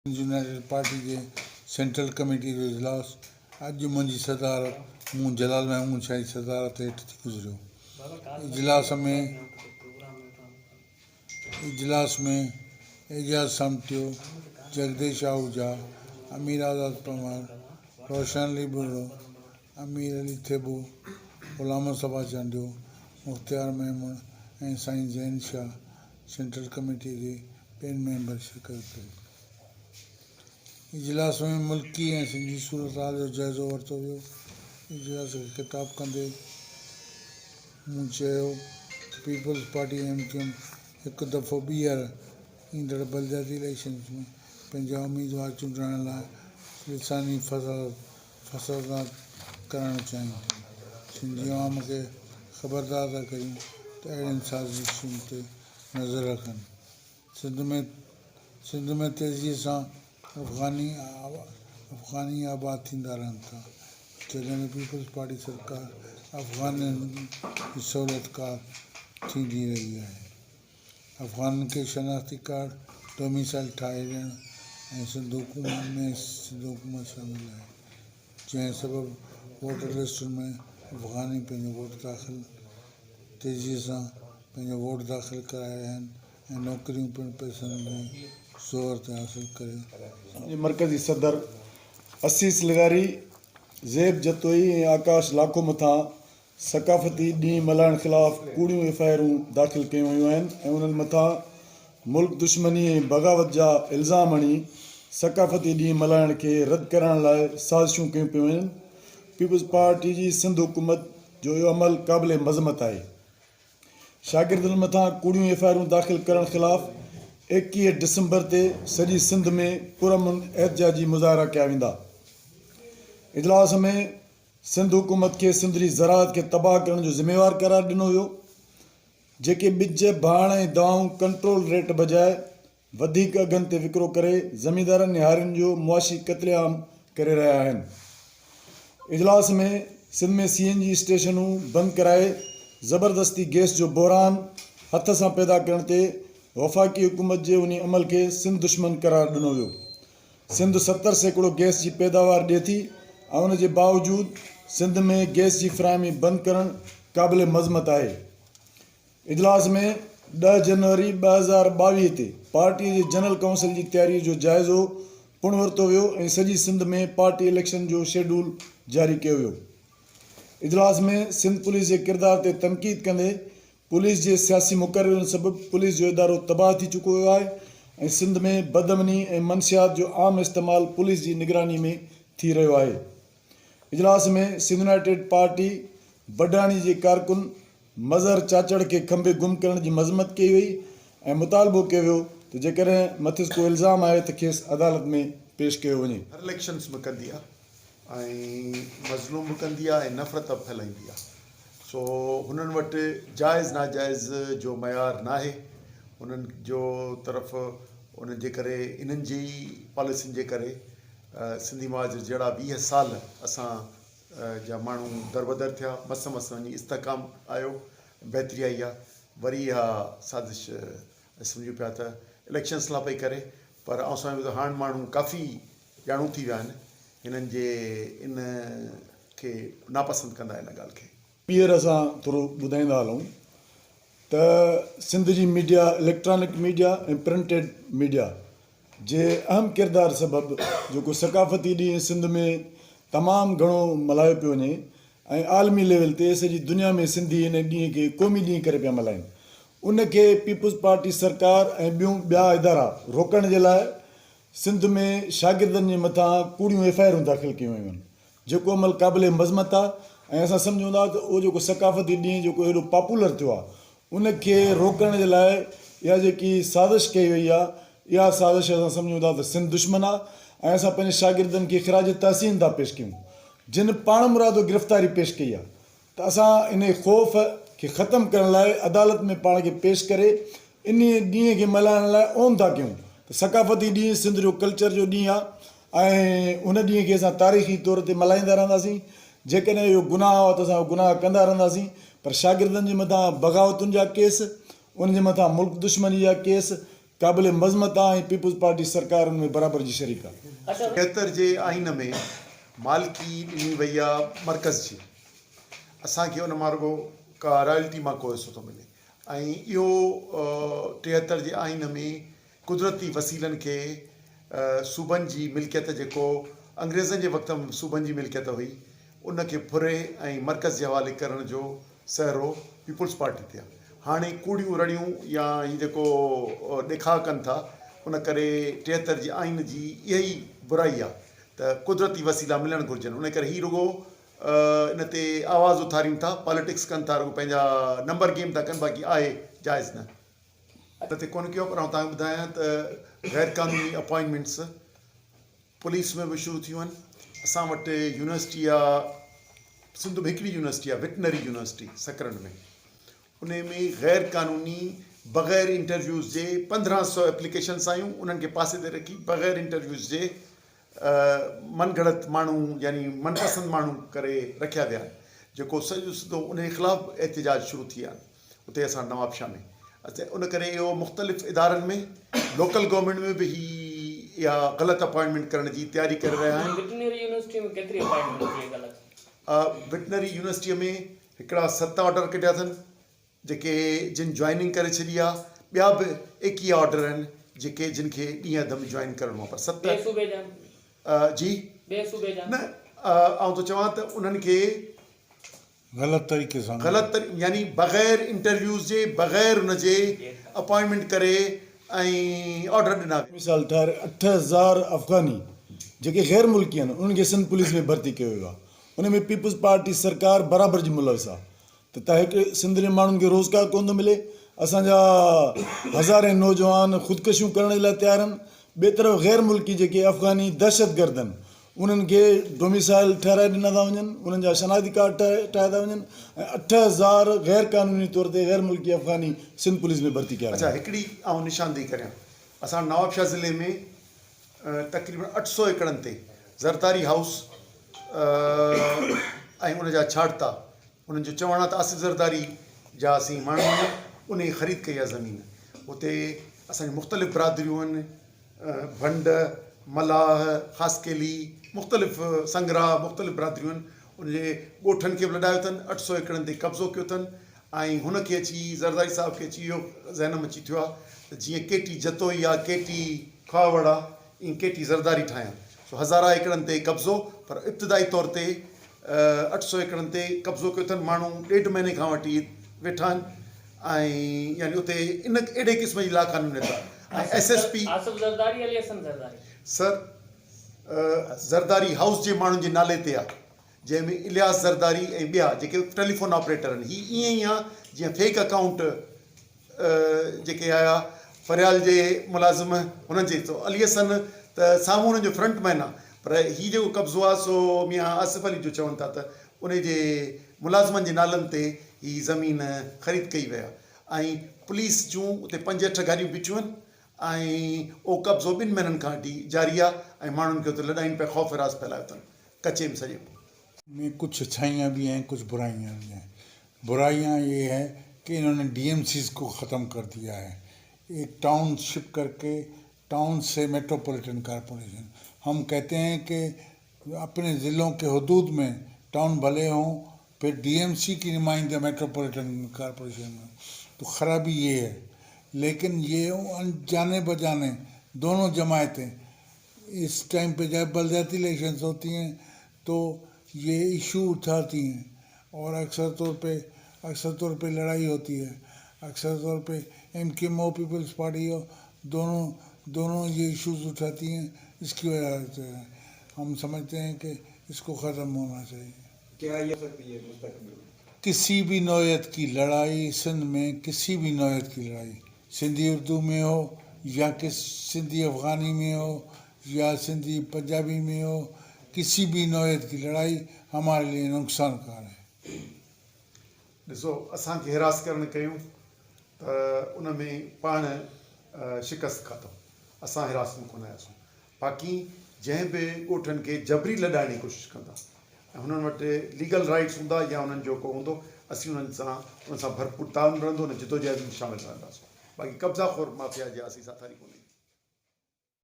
United party جي central committee جو اجلاس اڄ منهنجي صدارت مون جلال محمود شاهه جي صدارت هيٺ ٿي گذريو. اجلاس ۾ اجلاس ۾ اعجاز سامٽيو، جڳديش آهوجا، امير آزاد پنهور، روشن علي ٻرڙو، امير علي ٿيٻو، غلام مصطفيٰ چانڊيو، مختيار ميمڻ ۽ سائين زين شاهه سينٽرل ڪميٽي جي ٻين ميمبر شرڪت ڪئي. اجلاس ۾ ملڪي ۽ سنڌي صورتحال جو جائزو ورتو ويو. اجلاس کي خطاب ڪندي مون چيو ته peoples party ۽ M Q M هڪ دفعو ٻيهر ايندڙ بلدياتي اليڪشنز ۾ پنهنجا اميدوار چونڊرائڻ لاء لساني فسادات ڪرڻ چاهين ٿيون. سنڌي عوام کي خبردار ٿا ڪريون ته اهڙين سازشن تي نظر رکن. سنڌ ۾ سنڌ ۾ تيزيء سان افغاني افغاني آباد ٿيندا رهن ٿا. جڏهن ته پيپلز پارٽي سرڪار افغانين جي سهولتڪار ٿيندي رهي آهي. افغانن کي شناختي ڪارڊ، ڊوميسائل ٺاهي ڏيڻ ۽ سنڌ حڪومت ۾ سنڌ حڪومت شامل آهي، جنهن سبب ووٽر لسٽن ۾ افغاني پنهنجو ووٽ داخل تيزي سان پنهنجو ووٽ داخل ڪرائي رهيا آهن ۽ نوڪريون پڻ پئسن جي زور تي حاصل ڪري جي مرڪزي صدر اسيس لغاري، زيب جتوئي ۽ آڪاش لاکو مٿان ثقافتي ڏينهن ملهائڻ خلاف ڪوڙيون ايف I آرون داخل ڪيون ويون آهن ۽ انهن مٿان ملڪ دشمني ۽ بغاوت جا الزام هڻي ثقافتي ڏينهن ملهائڻ کي رد ڪرائڻ لاء سازشون ڪيون پيون وڃن، پيپلز پارٽي جي سنڌ حڪومت جو اهو عمل قابل مذمت آهي. شاگردن مٿان ڪوڙيون ايف I آرون داخل ڪرڻ خلاف 21 ڊسمبر تي سڄي سنڌ ۾ پرامن احتجاجي مظاهرا ڪيا ويندا. اجلاس ۾ سنڌ حڪومت کي سنڌ جي زراعت کي تباهه ڪرڻ جو ذميوار قرار ڏنو ويو، جيڪي ٻج، ڀاڻ ۽ دوائون ڪنٽرول ريٽ بجاء وڌيڪ اگهن تي وڪرو ڪري زميندارن ۽ هارين جو معاشي قتل عام ڪري رهيا آهن. اجلاس ۾ سنڌ ۾ سي اين جي اسٽيشنون بند ڪرائي زبردستي گئس جو بحران هٿ سان پيدا ڪرڻ تي وفاقي حڪومت جي انهي عمل کي سنڌ دشمن قرار ڏنو ويو. سنڌ 70% گئس جي پيداوار ڏئي ٿي ۽ ان جي باوجود سنڌ ۾ گئس جي فراهمي بند ڪرڻ قابل مذمت آهي. اجلاس ۾ ڏهه جنوري 2022 تي پارٽي جي جنرل ڪائونسل جي تياري جو جائزو پڻ ورتو ويو ۽ سڄي سنڌ ۾ پارٽي اليڪشن جو شيڊول جاري ڪيو ويو. اجلاس ۾ سنڌ پوليس جي ڪردار تي تنقيد ڪندي پوليس جي سياسي مقررين سبب پوليس جو ادارو تباهه ٿي چڪو آهي ۽ سنڌ ۾ بدامني ۽ منشيات جو عام استعمال پوليس جي نگراني ۾ ٿي رهيو آهي. اجلاس ۾ سنڌ يونائيٽيڊ پارٽي بڊاڻي جي ڪارڪن مظهر چاچڙ کي کنڀي گم ڪرڻ جي مذمت ڪئي وئي ۽ مطالبو ڪيو ويو ته جيڪڏهن مٿس ڪو الزام آهي ته کيس عدالت ۾ پيش ڪيو وڃي. هر اليڪشنس ۾ ڪندي آ ۽ مظلوم به ڪندي آ ۽ نفرت به ڦهلائيندي آ. سو هنن وٽ جائز ناجائز جو معيار ناهي انهن جو طرف انهن جي ڪري انهن جي ئي پاليسين جي ڪري سنڌي مهاجر جهڙا 20 سال اسان جا ماڻهو دربدر ٿيا مس مس وڃي استحڪام آيو بهتري آئي آ وري اها سازش سمجهون پيا ته اليڪشنس لا پئي ڪري پر آئون سمجهان پيو ته هاڻ ماڻهو ڪافي ڄاڻو ٿي ويا آهن هنن جي ان کي ناپسند ڪندا ان ڳالهه کي. ٻيهر اسان ٿورو ٻڌائيندا هلون ته سنڌ جي media electronic media ۽ printed media جي اهم ڪردار سبب جيڪو ثقافتي ڏينهن سنڌ ۾ تمام گهڻو ملهايو پيو وڃي ۽ عالمي ليول تي سڄي دنيا ۾ سنڌي ان ڏينهن کي قومي ڏينهن ڪري پيا ملهائين ان کي پيپلز پارٽي سرڪار ۽ ٻيون ٻيا ادارا روڪڻ جي لاء سنڌ ۾ شاگردن جي مٿان ڪوڙيون ايف I آرون داخل ڪيون ويون آهن جيڪو عمل قابل مذمت آهي ۽ اسان سمجهون ٿا ته اهو جيڪو ثقافتي ڏينهن جيڪو ايڏو پاپولر ٿيو آهي ان کي روڪڻ جي لاء اها جيڪي سازش ڪئي وئي آهي اها سازش اسان سمجهون ٿا ته سنڌ دشمن آهي ۽ اسان پنهنجي شاگردن کي خراج تحسين ٿا پيش ڪيون جن پاڻمرادو گرفتاري پيش ڪئي آهي ته اسان انهي خوف کي ختم ڪرڻ لاء عدالت ۾ پاڻ کي پيش ڪري انهي ڏينهن کي ملهائڻ لاء اون ٿا ڪيون ته ثقافتي ڏينهن سنڌ جو ڪلچر جو ڏينهن آهي ۽ ان ڏينهن کي اسان تاريخي طور تي ملهائيندا رهنداسين جيڪڏهن اهو گناهه آهي ته اسان اهو گناهه ڪندا رهنداسين پر شاگردن جي مٿان بغاوتن جا ڪيس انهن جي مٿان ملڪ دشمني جا ڪيس. قابل مذمت آ ۽ پيپلز پارٽي سرڪار ان ۾ برابر جي شريڪ آ. 73 جي آئين ۾ مالڪي ڏني وئي آ مرڪز جي اسان کي ان مان رڳو ڪا رائلٽي مان ڪو حصو ٿو ملي ۽ اهو 73 جي آئين ۾ قدرتي وسيلن کي صوبن جي ملڪيت جيڪو انگريزن جي وقت ۾ صوبن جي ملڪيت هئي ان کي ڦري ۽ مرڪز جي حوالي ڪرڻ جو سهرو پيپلز پارٽي تي آهي. هاڻي ڪوڙيون رڙيون يا هي جيڪو ڏيکاء ڪن ٿا ان ڪري 73 جي آئين جي اها ئي برائي آهي ته قدرتي وسيلا ملڻ گهرجن ان ڪري هي رڳو ان تي آواز اٿارين ٿا پاليٽڪس ڪن ٿا رڳو پنهنجا نمبر گيم ٿا ڪن باقي آهي جائز نه. ان تي ڪونه ڪيو پر آئون توهان کي ٻڌايان ته غير قانوني اپائنٽمينٽس پوليس ۾ به شروع ٿيون آهن اسان وٽ يونيورسٽي آ سنڌ ۾ هڪڙي يونيورسٽي آ وٽنري يونيورسٽي سڪرنڊ ۾ ان ۾ غير قانوني بغير انٽرويوز جي 1500 اپليڪيشنس آيون انهن کي پاسي تي رکي بغير انٽرويوز جي من گھڙت ماڻهو يعني من پسند ماڻهو ڪري رکيا ويا آهن جيڪو سڄو سڌو ان جي خلاف احتجاج شروع ٿي ويا آهن اتي اسان نوابشاهه ۾ ان ڪري اهو مختلف ادارن ۾ لوڪل گورنمينٽ ۾ به هي اها غلط اپائنٽمينٽ ڪرڻ جي تياري ڪري رهيا آهن. وٽنري يونيورسٽي ۾ ڪيتري اپائنٽمينٽ ٿي غلط؟ وٽنري يونيورسٽي ۾ هڪڙا ست آرڊر ڪڍيا اٿن جيڪي جن جوائننگ ڪري ڇڏي آهي ٻيا به 21 آرڊر آهن جيڪي جن کي ڏينهن اڌ ۾ جوائن ڪرڻو آهي پر ست ٻئي صوبي جا جي ٻئي صوبي جا نه آئون ٿو چوان ته انهن کي غلط طريقي سان غلط يعني بغير انٽرويوز جي بغير ان جي اپائنٽمينٽ ڪري ۽ آرڊر ڏنا ويا. مثال ٺاهر 8000 افغاني جيڪي غير ملڪي آهن انهن کي سنڌ پوليس ۾ ڀرتي ڪيو ويو آهي ان ۾ پيپلز پارٽي سرڪار برابر جي ملوث آهي ته ته هڪ سنڌ جي ماڻهن کي روزگار ڪونه ٿو ملي اسان جا هزارين نوجوان خودڪشيون ڪرڻ جي لاء تيار آهن ٻئي طرف غير ملڪي جيڪي افغاني دهشتگرد آهن انهن کي ڊوميسائل ٺهرائي ڏنا ٿا وڃن، انهن جا شناختي ڪارڊ ٺاهيا ٿا وڃن ۽ 8000 غير قانوني طور تي غير ملڪي افغاني سنڌ پوليس ۾ ڀرتي ڪيا ويا اڇا آهن. هڪڙي آئون نشاندهي ڪريان اسان نوابشاهه ضلعي ۾ تقريبن 800 ايڪڙن تي زرداري هائوس ۽ ان جا ڇاڙتا انهن جو چوڻ آهي ته آصف زرداري جا اسين ماڻهو آهيون انهي خريد ڪئي آهي زمين اتي اسان جون مختلف برادريون آهن ڀنڊ، ملاح، خاصخيلي، مختلف سنگرا، مختلف برادريون آهن، ان جي ڳوٺن کي به لڏايو اٿن، 800 ايڪڙن تي قبضو ڪيو اٿن ۽ هن کي اچي زرداري صاحب کي اچي اهو ذهن ۾ اچي ٿيو آهي ته جيئن ڪي ٽي جتوئي آهي، ڪي ٽي کهاوڙ آهي، ائين ڪي ٽي زرداري ٺاهيان. سو هزارها ايڪڙن تي قبضو پر ابتدائي طور تي 800 ايڪڙن تي قبضو ڪيو اٿن، ماڻهو ڏيڍ مهيني کان وٺي ويٺا آهن ۽ يعني اتي ان اهڙي قسم جي لاقانونيت آهي ۽ S S P Asif Zardari Ali Hassan Zardari. Sir Zardari house جي ماڻهن جي نالي تي آهي جنهن ۾ الياس زرداري ۽ ٻيا جيڪي ٽيليفون آپريٽر آهن هي ائين ئي آهي جيئن فيڪ اڪائونٽ جيڪي آيا فريال جي ملازم هنن جي سو علي حسن ته سامهون هنن جو فرنٽ مين آهي پر هي جيڪو قبضو آهي سو ميان آصف علي جو چون ٿا ته انهي جي ملازمن جي نالن تي هي زمين خريد ڪئي وئي آهي ۽ پوليس جون اتي پنج اٺ گاڏيون بيٺيون آهن ۽ اهو قبضو ٻن مهينن کان وٺي جاري آهي ۽ ماڻهن کي اتي لڏائين پيا خوف هراس ڦهلايو اٿن ڪچي ۾ سڄي. ۾ ڪجهه اڇائيان به هين ڪجهه برايان به هين برايان يي هي ڪي انهون ني ڊي ايم سيز ڪو ختم ڪر ديا هي ايڪ ٽائون شپ ڪر ڪي ٽائون سي ميٽروپوليٽن ڪارپوريشن هم ڪهتي هين ڪي اپني ضلعون ڪي حدود ۾ ٽائون ڀلي هون پھر ڊي ايم سي ڪي نمائنده ميٽروپوليٽن ڪارپوريشن ۾ تو خرابي يي هي ليڪن يي جاني بجاني دونون جماعتين اس ٽائيم پي جب بلدياتي اليڪشنز هوتي هين تو يي اشو اٺاتي هين اور اڪثر طور پي اڪثر طور پي لڙائي هوتي هي اڪثر طور پي ايم ڪيو ايم هو پيپلز پارٽي هو دونون دونون يي اشوز اٺاتي هين اس ڪي وجه سي هم سمجهتي هين ڪي اس ڪو ختم هونا چاهيي. ڪيا هي سڪتي هي مستقبل ۾. ڪسي ڀي نوعيت ڪي لڙائي سنڌ ۾ ڪسي ڀي نوعيت ڪي لڙائي سنڌي اردو ۾ هو يا ڪس سنڌي افغاني ۾ هو يا سنڌي پنجابي ۾ هو ڪسي ڀي نوعيت ڪي لڙائي هماري لئي نقصان ڪار هي. ڏسو اسان کي هراس ڪرڻ ڪيون ته ان ۾ پاڻ شڪست کاڌو اسان هراس ۾ ڪونه آياسون باقي جنهن به ڳوٺن کي جبري لڏائڻ جي ڪوشش ڪندا ۽ هنن وٽ ليگل رائيٽس هوندا يا انهن جو ڪو هوندو اسين انهن سان انهن سان ڀرپور تعاون رهندو ان جدوجهد ۾ شامل رهنداسون. باقي قبضا خور مافيا جا اسين ساٿاري ڪونه آهيون.